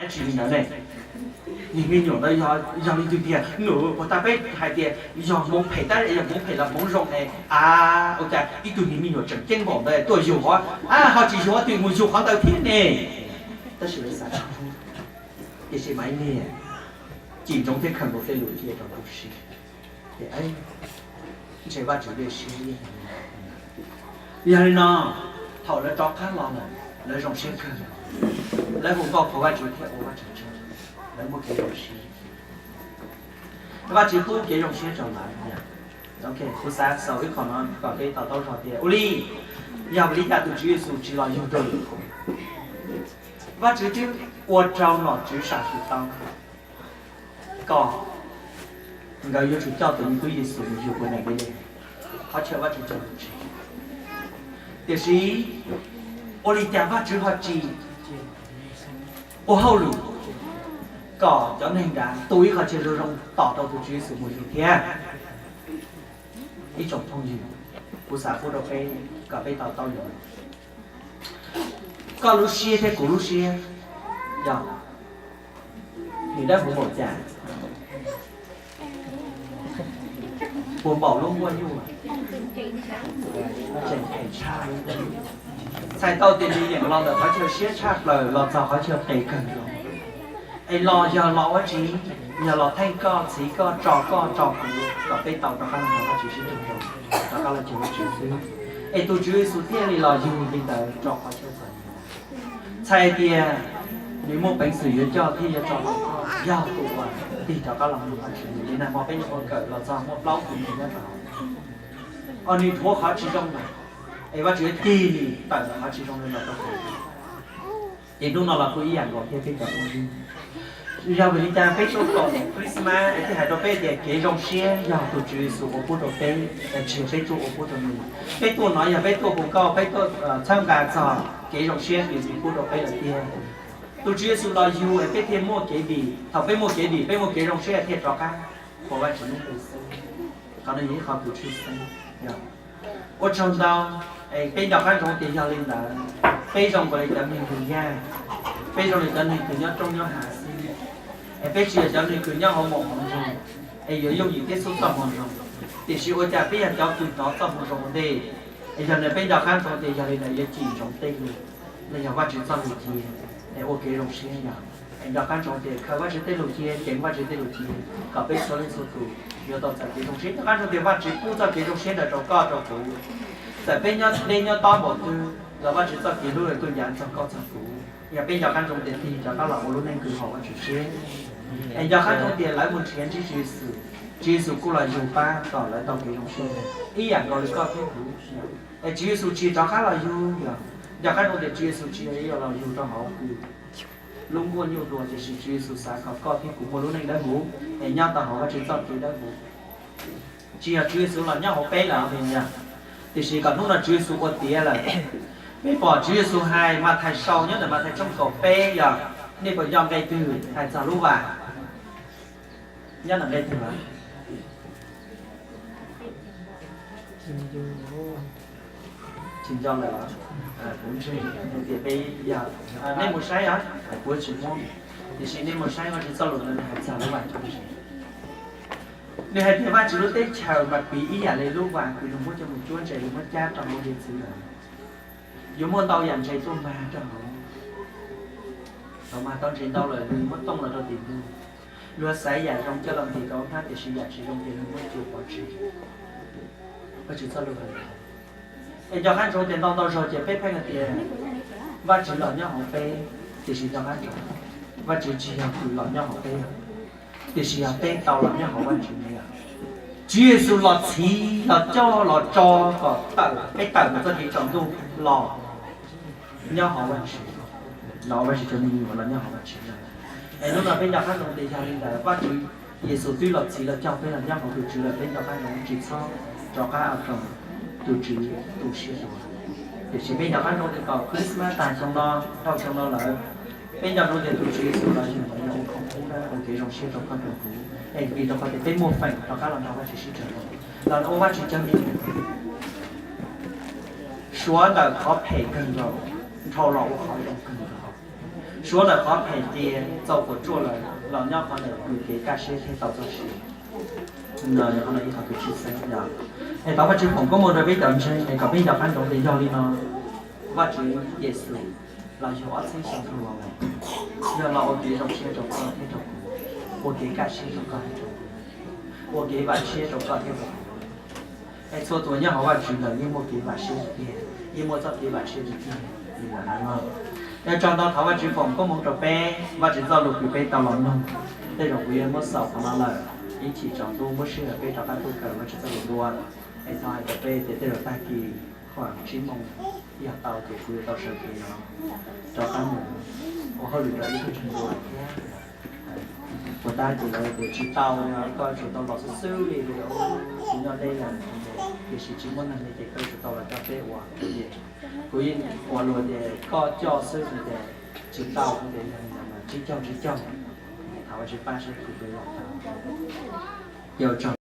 Tsis li ntawd ne, niag me nyuam ntawd yog li twg tiag? Nws puas tas peb hais tias yog hmoov phem tab yog hmoov phem los hmoov zoo ne? A, ua cas ib tug niag me nyuam tseem ceeb npaum ntawd tuaj yug qhov, a, ho tsis yug twg mus yug qhov ntawd thiab ne? Tab sis lawv xav tsis thoob. Tiam sis Maiv Liag cim ntsoov thiab khaws nkaus tej lus cia rau tu siab tias, ntshe Vajtswv lej siab. Yog li no, thaum lawv rov qab los lawm, lawv zoo siab kawg. Lawv hu nkauj qhuas Vajtswv thiab ua Vajtswv tsaug, lawv muaj kev zoo siab. Vajtswv pub kev zoo siab rau lawv. Ok, kuv xav xaus ib qho no kom peb to taub zog tias ua li, yog vim li cas tus Tswv Yexus tsis los yug rau lwm qhov? Vajtswv twb ua rau nom tswv sam sim tau kom nkawd yuav tsum coj tus me tub Yexus mus yug ua neeg deb deb, qhov chaw Vajtswv cog lus tseg. Tiam sis ua li cas Vajtswv ho tsis ua hauj lwm kom cov neeg nrad tu ib qho chaw zoo zoo tos rau tus Tswv Yexus mus yug thiab? Ib tsoom phooj ywg, kuv xav pub rau peb kom peb to taub yog koj lub siab thiab kuv lub siab, yog nws dawb huv npaum cas, puas npaum lub nkuaj nyuj, tseem phem tshaj lub nkuaj nyuj. Txhais tau tias nws yeem los ntawm qhov chaw siab tshaj plaws los txog qhov chaw qis kawg nkaus. Es los yog los ua tsi? Yog los theej koj, txhiv koj, tso koj, tso kuv kom peb tau rov qab los nrog Vajtswv sib raug zoo, rov qab los cuag Vajtswv xwb. Es tus Tswv Yexus thiaj li los yug li ntawd rau qhov chaw txom nyem. Txhais tias nws muaj peev xwm yuav coj thiab yuav tso tau koj yog tus uas tig rov qab los nrog Vajtswv. Li nag hmo peb nyuam qhuav kawm los txog muaj plaub tus neeg nyob rau hauv, o nws dhuav qhov tsis zoo lawm, es Vajtswv tig nws tawm ntawm qhov tsis zoo no los rau hauv. Ces hnub no los kuj ib yam nkaus thiab peb cov phooj ywg. Yog vim li cas peb tuaj koom Christmas es thiaj hais rau peb tias kev zoo siab yog tus Tswv Yexus uas pub rau peb, es tsis yog peb tuaj ua pub rau nws. Peb tuaj no yog peb tuaj hu nkauj, peb tuaj txhawb nqa txog kev zoo siab nws pub rau peb lawm tiag. Tus Tswv Yexus los yug es peb thiaj muaj kev dim, thaum peb muaj kev dim peb muaj kev zoo siab thiaj rov qab ua Vajtswv lub npe xwb. Qhov no yog ib qho kws tshwj xeeb. Ua tsaug ntau, es peb nco qab ntsoov tias yog li ntawd, peb zoo nkaus li cov neeg kws yaj, peb zoo li cov neeg kws nyob roob nyob hav xwb, es peb tsis yog cov neeg kws nyob hauv maum hauv nroog, es yuav yooj yim thiab xub txoj hmoo zoo. Tiam sis ua cas peb yog cov kws hnov txoj hmoo zoo ua ntej, es yog li peb nco qab ntsoov tias yog li ntawd yuav cim ntsoov tej lus, los yog Vajtswv txoj lus cia, es ua kev zoo siab yog. Es nco qab ntsoov tias khaws Vajtswv tej lus cia, ceev Vajtswv tej lus cia, kom peb txhua leej txhua tus yuav tau txais kev zoo siab. Nco qab ntsoov tias Vajtswv pub txoj kev zoo siab ntawd rau koj rau kuv. Txawm peb nyob deb nyob tob npaum twg los Vajtswv txoj kev hlub tuaj ncav txog koj txog kuv. Yog peb nco qab ntsoov tias tig rov qab los ua lub neej kws haum Vajtswv siab. Es nco qab ntsoov tias lawv mus nrhiav ntsib Tswv Yexus, Tswv Yexus kuj los yug pab kom lawv tau kev zoo siab ib yam nkaus li koj thiab kuv. Es Tswv Yexus tsis rov qab los yug, yog nco qab ntsoov tias Tswv Yexus tsis yog los yug rau hauv kws lub nkuaj nyuj dua, tiam sis Tswv Yexus xav kom koj thiab kuv muaj lub neej dawb huv es nyob tau hauv Vajtswv txoj kev dawb huv. Tsis yog Tswv Yexus los nyob hauv peb lawm, tiam sis kom hnub no Tswv Yexus ua tiav lawm. Peb pom Tswv Yexus hais Mathais sau nyob ntawm Mathais tshooj kaum peb yog, nej puas nco nqe twg hais txog lub vas? Nyob ntawm nqe twg lawm? Tsis nco lawm los? Kuv ntseeg tias peb yog, nej mus saib os, kuv tsis muab, tiam sis nej mus saib Vajtswv txoj lus ntawd nws hais txog lub vas cuab ntse. Nws hais tias Vajtswv lub teb chaws mas piv ib yam li lub vas kws nws muab coj mus cuab ntse, nws muab cab rau hauv hiav txwv lawm. Yuav muaj ntau yam ntses tuaj mag rau hauv. Thaum mag tau ntses ntau lawm nws muab tooj los rau tim ntug. Luag xaiv yam zoo coj los ntim rau hauv hnab, tiam sis yam tsis zoo ces luag muab cua pov tseg. Vajtswv txoj lus hais. Es nco qab ntsoov tias ntau ntau zaug ces peb pheej hais tias Vajtswv los nyob hauv peb, tiam sis nco qab ntsoov, Vajtswv tsis yog kws los nyob hauv peb, tiam sis yog peb tau los nyob hauv Vajtswv na yom. Tswv Yexus los txhiv los coj los tso kom tawm, peb tawm ntawm txoj kev tsaus ntuj los nyob hauv Vajtswv, los Vajtswv cov me nyuam los nyob hauv Vajtswv lawm. Es hnub no peb nco qab ntsoov tias yog li ntawd Vajtswv, Yexus twb los txhiv los coj peb los nyob hauv tus Tswv lawm, peb nco qab ntsoov tsis txhob rov qab ua rau tus Tswv tu siab dua. Tiam sis peb nco qab ntsoov tias thaum Christmas tag xyoo no, dhau xyoo no lawm, peb nco ntsoov tias tus Tswv Yexus los yug ntawd yog ua khoom pub dawb ua kev zoo siab rau koj rau kuv, es vim rau qhov tias peb muaj feem rov qab los nrog Vajtswv sib raug zoo, los ua Vajtswv cov me nyuam, suav ntawm qhov phem kawg nkaus dhau los ua qhov zoo kawg nkaus. Suav ntawm qhov phem cia txaus puas tsuaj lawm los nyob qhov ntawm yus kev kaj siab thiaj tau txoj sia. Qhov no ib qhov kev tshwj xeeb yog es thov Vajtswv foom koob hmoov rau peb cov ntseeg es kom peb nco qab ntsoov tias yog li no, Vajtswv Yexus los yug ob txhiab xyoo dhau los lawm, yog los ua kev zoo siab rau koj thiab rau kuv, ua kev kaj siab rau koj thiab rau kuv, ua kev vam siab rau koj thiab rau kuv. Es txhua tus nyob hauv Vajtswv lawm yeej muaj kev vam siab tiag tiag, yeej muaj txoj kev vam siab tiag tiag li ntawd no. Yog tsaug ntau, thov Vajtswv foom koob hmoov rau peb, Vajtswv txoj lus kws peb tau los mloog. Tej zaum kuv yuav muab xaus qhov no lawm, ib chim tsaus ntuj muab sij hawm peb rov qab tuaj kawm Vajtswv txoj lus dua. Es thov hais rau peb tias tej zaum tag kis khuam tsib moos yog tau ces kuv yuav tau sawv kev no rov qab mus ua hauj lwm rau ib tug ntseeg dua thiab. Puas tab ces lawv tias tsis tau, koj yuav tsum tau los xwb xwb li, kuv nyob deb yam, tiam sis tsis muaj neeg li ces koj yuav tsum tau los coj peb ua. Kuv yeej ua luag tias koj coj xwb no ces tsis tau, kuv tias yog li ntawd mas tsis cog tsis cog, thov Vajtswv pab seb kuv puas los tau. Ua tsaug.